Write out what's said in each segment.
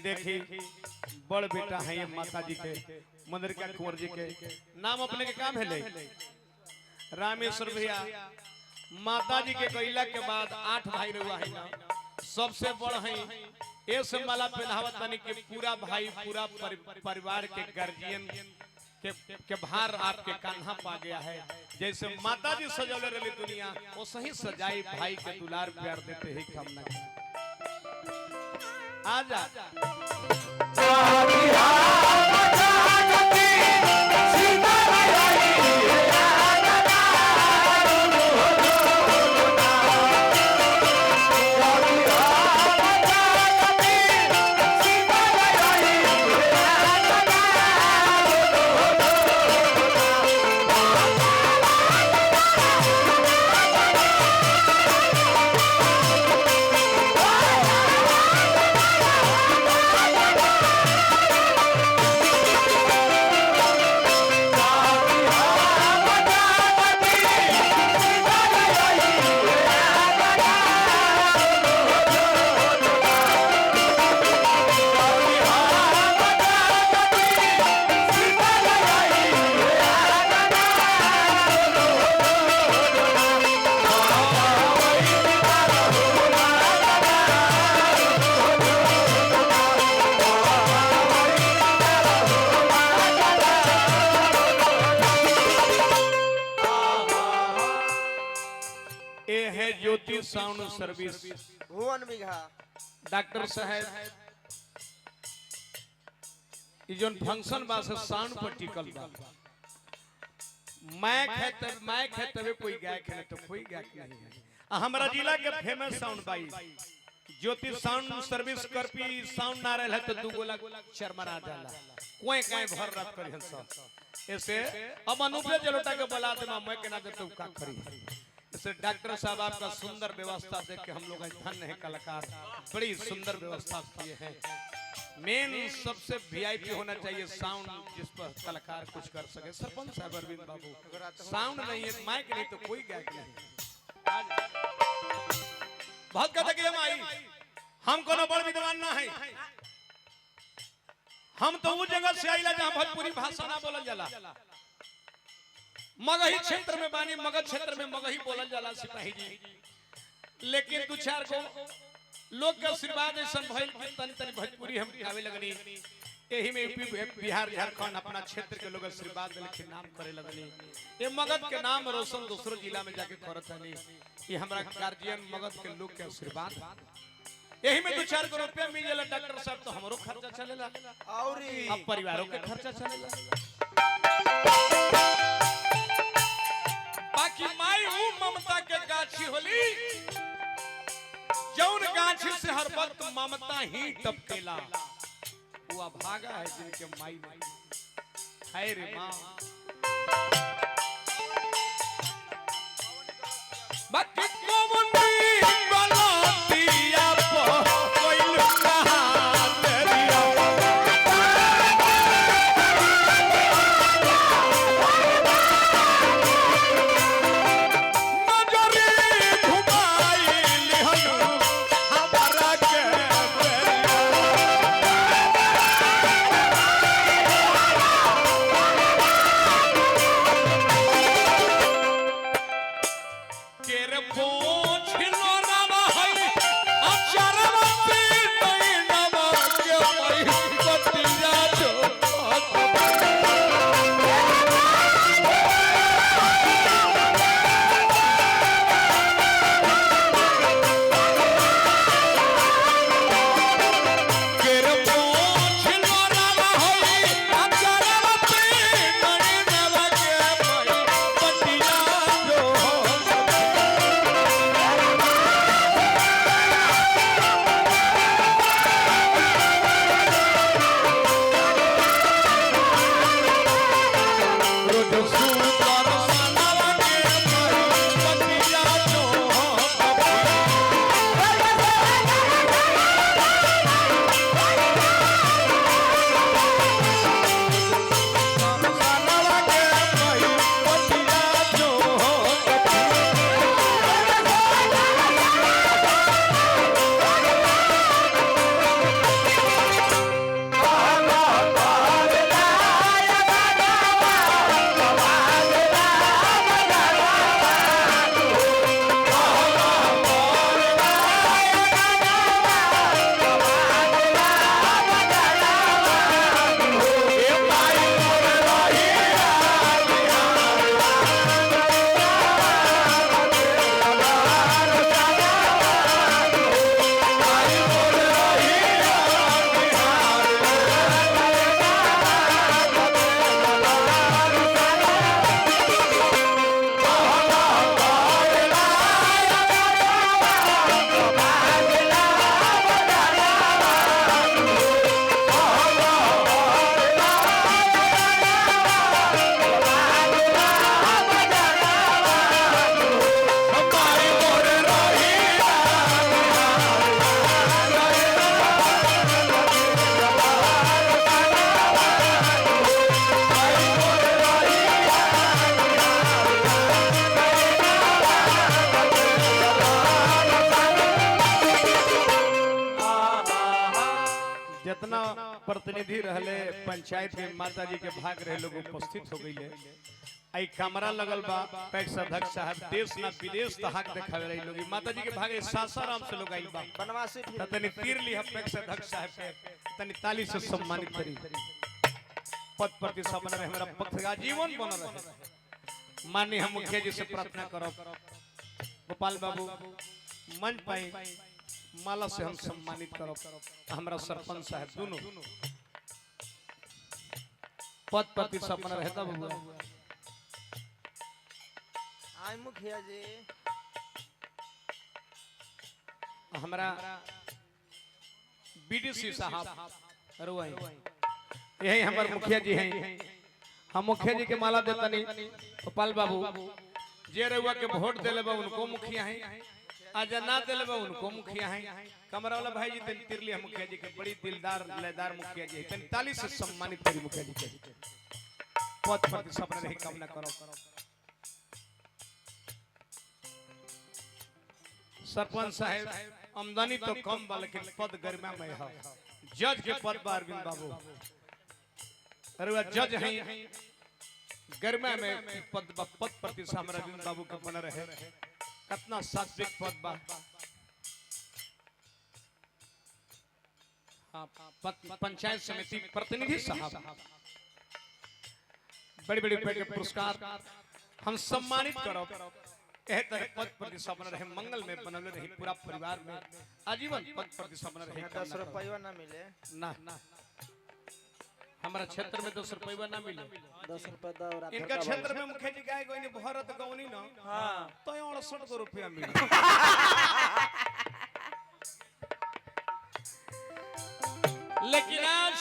देखी बड़ बेटा है ये माता जी के मंदिर का कुंवर जी के नाम अपने के काम है ले रामेश्वर भैया। माता जी के कैला के बाद 8 भाई रुआ है ना, सबसे बड़ है ऐसे माला पहनावत तनी के पूरा भाई पूरा परिवार के गार्जियन के भार आपके कान्हा पा गया है। जैसे माता जी सजौले रही दुनिया वो सही सजाई भाई के दुलार प्यार देते ही कामना करें। आजा ये है ज्योति साउंड सर्विस भुवन बिघा डॉक्टर साहब ई जोन फंक्शन बा से साउंड पर टिकल बा। माइक है तब माइक है तबे कोई गायक है तो कोई गायक नहीं है। आ हमरा जिला के फेमस साउंड बाई ज्योति साउंड सर्विस करपी साउंड ना रहल है तो दू गोला चरमरा जाला कोई काई भर रात करी हन सब। ऐसे अब अनूपे जलोटा के बला दे मैं के ना दे तो का करी। इसे डॉक्टर साहब आपका सुंदर व्यवस्था देख के हम लोग धन्य है कलाकार, बड़ी सुंदर व्यवस्था किए हैं। मेन सबसे वीआईपी होना चाहिए साउंड, जिस पर कलाकार कुछ कर सके। सरपंच साहब अरविंद बाबू, साउंड नहीं है माइक नहीं तो कोई गायक नहीं। बहुत कहते कि हम आई हम कोनो बड़ विद्वान ना है, हम तो वो जगह से आइला जहां भोजपुरी भाषा ना बोलल जाला। मगही क्षेत्र में बानी, मगध क्षेत्र में मगही बोलल जाला सिपाही जी। लेकिन दू चार गो लोग के आशीर्वाद ऐसा भइल कि तनी तनी भोजपुरी हम गावे लगनी। एही में यूपी बिहार झारखंड अपना क्षेत्र के लोग आशीर्वाद देले नाम करे लगनी। ये मगध के नाम रोशन दूसरो जिला में जाके करत हनी। ये हमरा गार्जियन मगध के लोग के आशीर्वाद। यही में दू चार गो रुपया मिल जाला डॉक्टर साहब तो हमरो खर्चा चलेला और अब परिवारों के खर्चा चलेला। बाकी माई ऊ ममता के गाछी होली जौन गाछी से हर वक्त ममता ही टपकेला। वो अभागा है जिनके माई नहीं है रे माँ। बाकी कौन गलतिया कोइल कहा तेरिया नजरे घुमाई लिहनु हमरा के बेरिया। केर फो प्रतिनिधि रहले पंचायत के माता जी के भाग रहे लोग उपस्थित हो गए। आई कमरा लगल बा पैक्स अध्यक्ष साहब देश ना विदेश तहाक देखावे रही लोग माता जी के भाग रहे सासाराम से लोग आइल बा। बनवासी त तनी तीर लिह पैक्स अध्यक्ष साहब के तनी ताली से सम्मानित करी। पद प्रति बन रहे हमारा पक्ष का जीवन बन रहे। माननीय हम मुखिया जी से प्रार्थना करब गोपाल बाबू मंच पाई माला से हम सम्मानित करब हमारा सरपंच साहब दोनों पद प्रति बन रहता बबुआ। आई मुखिया जी हमारा बीडीसी साहब रुआई यही हमारे मुखिया जी हैं। हम मुखिया जी के माला देता नहीं गोपाल बाबू जे रउआ के वोट देले बा उनको मुखिया हैं, आज ना देले बा उनको मुखिया हैं। कमरा वाला भाई जी तन तिरली हम मुखिया जी के बड़ी दिलदार लयदार मुखिया जी तन ताली से सम्मानित करी मुखिया जी के। पद प्रति सपना रही कामना करो। सरपंच साहब आमदनी तो कम बा लेकिन पद गरिमा में है। जज के पद बा अरविंद बाबू अरे जज हैं गरिमा में पद बा, पद प्रति हमरा अरविंद बाबू के बन रहे कितना सात्विक पद बा। हाँ, पंचायत समिति प्रतिनिधि साहब बड़ी बड़ी रुपए के पुरस्कार हम सम्मानित करब। एह तरह पद प्रतिष्ठा बनल रहे मंगल में बनल रहे पूरा परिवार में आजीवन पद प्रतिष्ठा बनल रहे। 10 रुपया ना मिले ना हमारा क्षेत्र में 10 रुपया ना मिले। 10 रुपया दो और इनका क्षेत्र में मुखिया जी गाय गोइनी भरत गौनी ना हां तो 68 रुपया मिले। लेकिन आज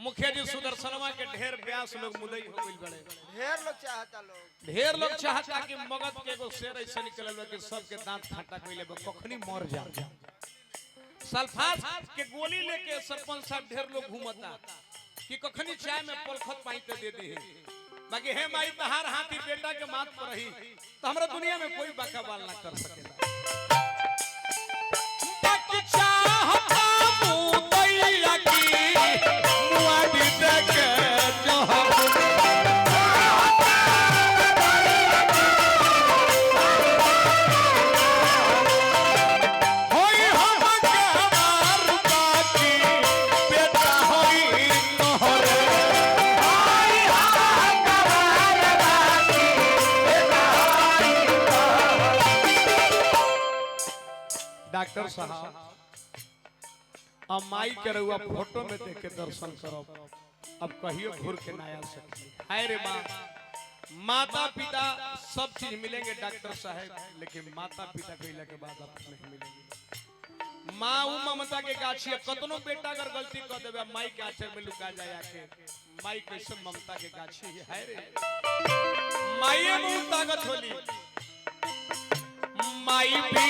मुखिया जी सुदर्शनवा के ढेर ब्यास लोग मुदई हो गइल बड़े। ढेर लोग चाहता लोग ढेर लोग चाहता कि मगध के एगो शेर ऐसे निकलल बा कि सबके दांत फाटा कइले बा कखनी मर जा। सल्फास के गोली लेके सरपंच साहब ढेर लोग घूमता कि कखनी चाय में पलखत पाई ते दे दी। बाकी हे माई तहार हाथी बेटा के माथ पर रही तो हमरा दुनिया में कोई बाका बाल ना कर सकेला। बाकी चाहता मुदैया की मुआदी देके जहर होई हम गवार बाकी बेटा होई तोहरे। होई हम गवार बाकी बेटा होई तोहरे। डॉक्टर साहब अब माई के रउआ फोटो में देख के दर्शन करो अब कहियो घूर के ना आ सकी। हाय रे माँ, माता पिता सब चीज मिलेंगे डॉक्टर साहब लेकिन माता पिता कइला के बाद आप नहीं मिलेंगे। माँ उ ममता के गाछी है, कतनो बेटा अगर गलती कर देवे माई के आंचल में लुका जाए आके माई कैसे ममता के गाछी है रे। माई में ताकत होली माई भी